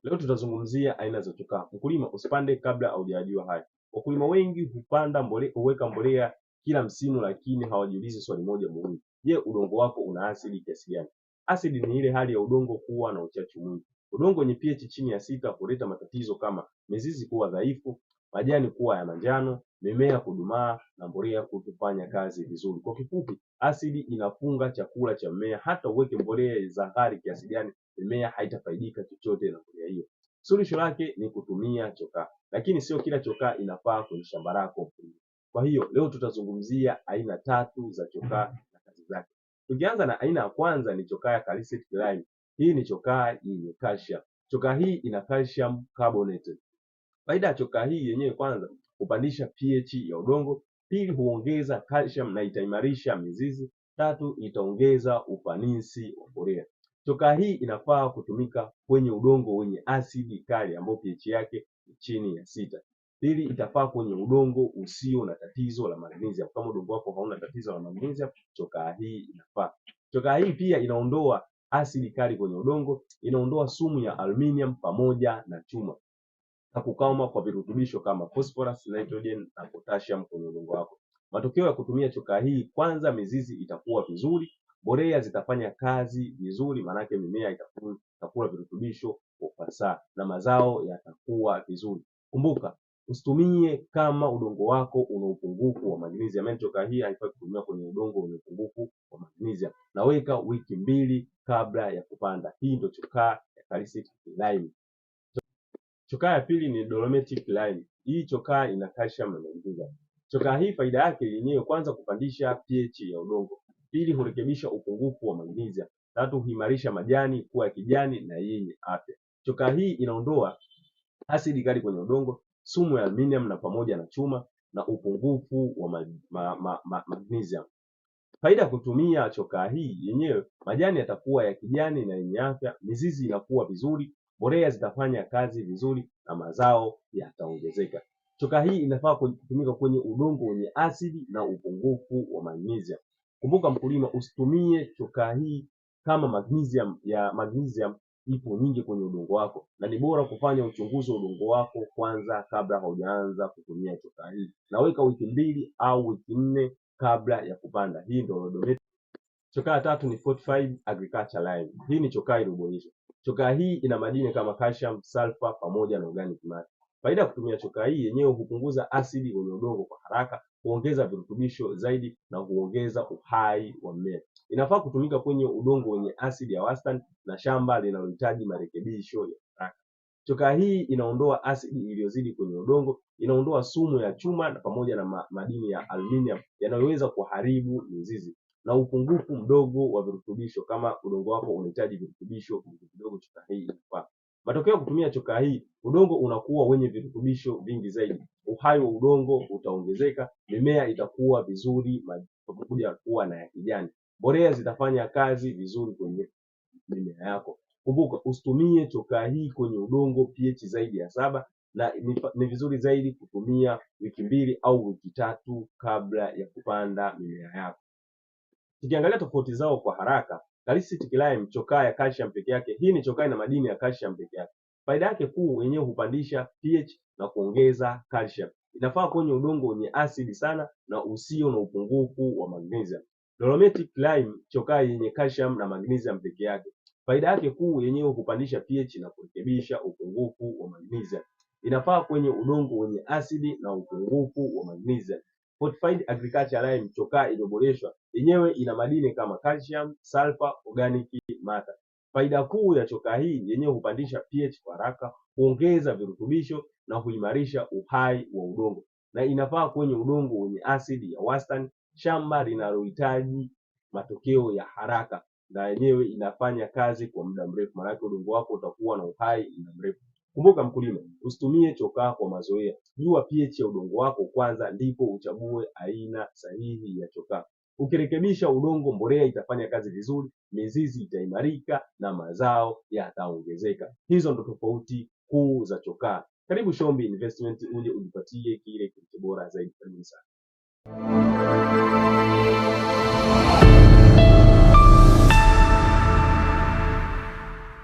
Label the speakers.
Speaker 1: Leo tutazungumzia aina za chokaa. Mkulima, usipande kabla haujajua haya. Wakulima wengi hupanda mbolea, huweka mbolea kila msimu, lakini hawajiulizi swali moja muhimu. Je, udongo wako una asidi kiasi gani? Asidi ni ile hali ya udongo kuwa na uchachu mwingi. Udongo wenye pH chini ya 6 huleta matatizo kama mizizi kuwa dhaifu, majani kuwa ya manjano, mimea kudumaa na mbolea kutofanya kazi vizuri. Kwa kifupi, asidi inafunga chakula cha mmea. Hata uweke mbolea za ghali kiasi gani, mimea haitafaidika chochote na mbolea hiyo. Suluhisho lake ni kutumia chokaa, lakini sio kila chokaa inafaa kwenye shamba lako. Kwa hiyo leo tutazungumzia aina tatu za chokaa na kazi zake. Tukianza na aina ya kwanza ni chokaa ya calcic lime. Hii ni chokaa yenye calcium. Chokaa hii ina calcium carbonate. Faida ya chokaa hii yenyewe, kwanza hupandisha pH ya udongo, pili huongeza calcium na itaimarisha mizizi, tatu itaongeza ufanisi wa mbolea. Chokaa hii inafaa kutumika kwenye udongo wenye asidi kali ambao pH yake ni chini ya 6. Pili, itafaa kwenye udongo usio na tatizo la magnesium. Kama udongo wako hauna tatizo la magnesium, chokaa hii inafaa. Chokaa hii pia inaondoa asidi kali kwenye udongo, inaondoa sumu ya aluminium pamoja na chuma na kukama kwa virutubisho kama phosphorus, nitrogen na potassium kwenye udongo wako. Matokeo ya kutumia chokaa hii, kwanza mizizi itakuwa vizuri, mbolea zitafanya kazi vizuri, maanake mimea itakula virutubisho kwa ufasaha na mazao yatakuwa vizuri. Kumbuka, usitumie kama udongo wako una upungufu wa magnesium. Yaani chokaa hii haifai kutumia kwenye udongo wenye upungufu wa magnesium. Na weka wiki 2 kabla ya kupanda. Hii ndio chokaa ya calcic lime. Chokaa ya pili ni dolomitic lime. Hii chokaa ina calcium na magnesium. Chokaa hii faida yake yenyewe, kwanza kupandisha pH ya udongo, pili hurekebisha upungufu wa magnesium, tatu huimarisha majani kuwa ya kijani na yenye afya. Chokaa hii inaondoa asidi kali kwenye udongo, sumu ya aluminium na pamoja na chuma na upungufu wa magnesium. Faida ya kutumia chokaa hii yenyewe, majani yatakuwa ya kijani na yenye afya, mizizi inakuwa vizuri, mbolea zitafanya kazi vizuri na mazao yataongezeka. Chokaa hii inafaa kutumika kwenye udongo wenye asidi na upungufu wa magnesium. Kumbuka mkulima, usitumie chokaa hii kama magnesium ipo nyingi kwenye udongo wako, na ni bora kufanya uchunguzi wa udongo wako kwanza kabla haujaanza kutumia chokaa hii. Naweka wiki 2 au wiki 4 kabla ya kupanda. Hii ndio dolomitic. Chokaa tatu ni fortified agriculture lime. Hii ni chokaa iliyoboreshwa. Chokaa hii ina madini kama calcium, sulfur pamoja na organic matter. Faida ya kutumia chokaa hii yenyewe, hupunguza asidi kwenye udongo kwa haraka, huongeza virutubisho zaidi na huongeza uhai wa mmea. Inafaa kutumika kwenye udongo wenye asidi ya wastani na shamba linalohitaji marekebisho ya haraka. Chokaa hii inaondoa asidi iliyozidi kwenye udongo, inaondoa sumu ya chuma na pamoja na madini ya aluminium yanayoweza kuharibu mizizi na upungufu mdogo wa virutubisho. Kama udongo wako unahitaji virutubisho vidogo, chokaa hii inafaa. Matokeo ya kutumia chokaa hii, udongo unakuwa wenye virutubisho vingi zaidi, uhai wa udongo utaongezeka, mimea itakuwa vizuri, pamoja kuwa na ya kijani, mbolea zitafanya kazi vizuri kwenye mimea yako. Kumbuka, usitumie chokaa hii kwenye udongo pH zaidi ya 7, na ni vizuri zaidi kutumia wiki 2 au wiki 3 kabla ya kupanda mimea yako. Tukiangalia tofauti zao kwa haraka, calcic lime, chokaa ya calcium peke yake. Hii ni chokaa ina madini ya calcium peke yake. Faida yake kuu yenyewe hupandisha pH na kuongeza calcium. Inafaa kwenye udongo wenye asidi sana na usio na upungufu wa magnesium. Dolomitic lime, chokaa yenye calcium na magnesium peke yake. Faida yake kuu yenyewe hupandisha pH na kurekebisha upungufu wa magnesium. Inafaa kwenye udongo wenye asidi na upungufu wa magnesium. Fortified agriculture lime, chokaa iliyoboreshwa, yenyewe ina madini kama calcium, sulfur, organic matter. Faida kuu ya chokaa hii yenyewe hupandisha pH kwa haraka, huongeza virutubisho na huimarisha uhai wa udongo, na inafaa kwenye udongo wenye asidi ya wastani, shamba linalohitaji matokeo ya haraka, na yenyewe inafanya kazi kwa muda mrefu, maanake udongo wako utakuwa na uhai muda mrefu. Kumbuka mkulima, usitumie chokaa kwa mazoea. Jua pH ya udongo wako kwanza, ndipo uchague aina sahihi ya chokaa. Ukirekebisha udongo, mbolea itafanya kazi vizuri, mizizi itaimarika na mazao yataongezeka. Hizo ndo tofauti kuu za chokaa. Karibu Shombi Investment uje ujipatie kile kilicho bora zaidi. Karibu sana.